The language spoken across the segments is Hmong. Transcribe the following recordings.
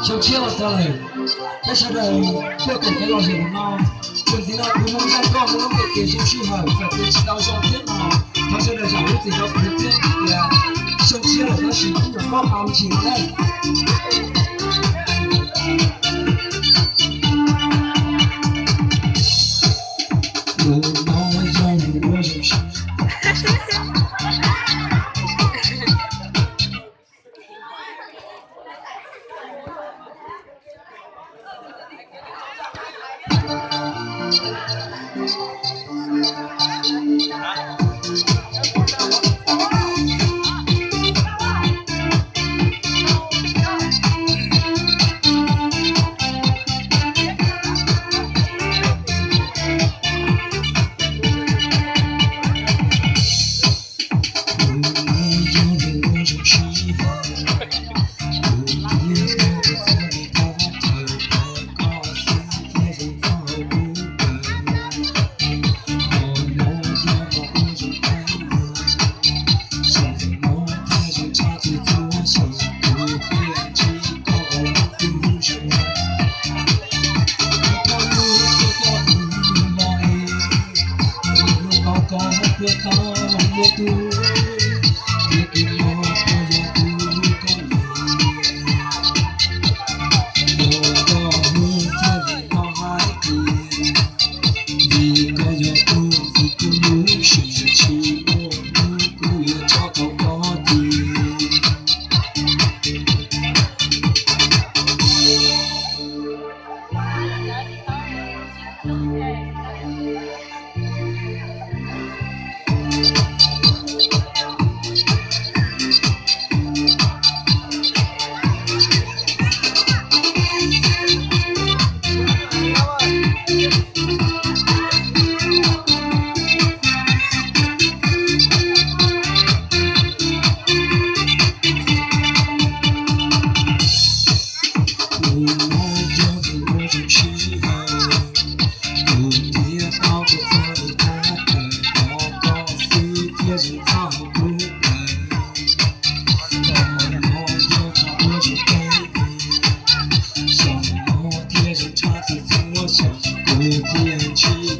Xyoo tshiab los txog lawm, peb sawv daws tuaj koom kev lom zem hauv no. Txuas ntxiv no kuv Hmoob Nraug Nkauj Hmoob Loob Npe Tes zoo sij hawm txawm tias tsis tau zoo thiab no, thov sawv daws zam lub txim rau kuv thiab tias xyoo tshiab lawm tab sis kuv nyuam qhuav pa mus tsis no na. Ua tsaug ntau, kuv Zaj Nkauj xyoo tshiab tseem los xaus li no xwb,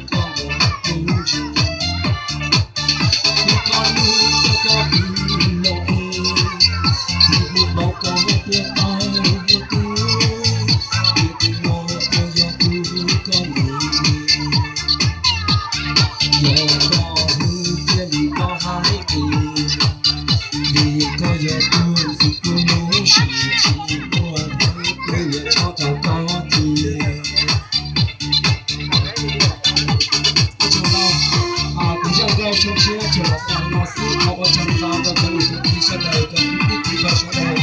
thov ua tsaug ntau rau cov niam cov txiv sawv daws, cov kwv tij kwv npawg sawv daws.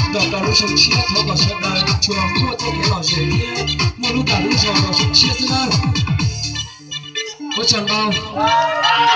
Nrog rau lub xyoo tshiab thov kom sawv daws tsuas muaj txoj kev lom zem thiab muaj lub dag lub zog rau xyoo tshiab xwb nawb. Ua tsaug ntau.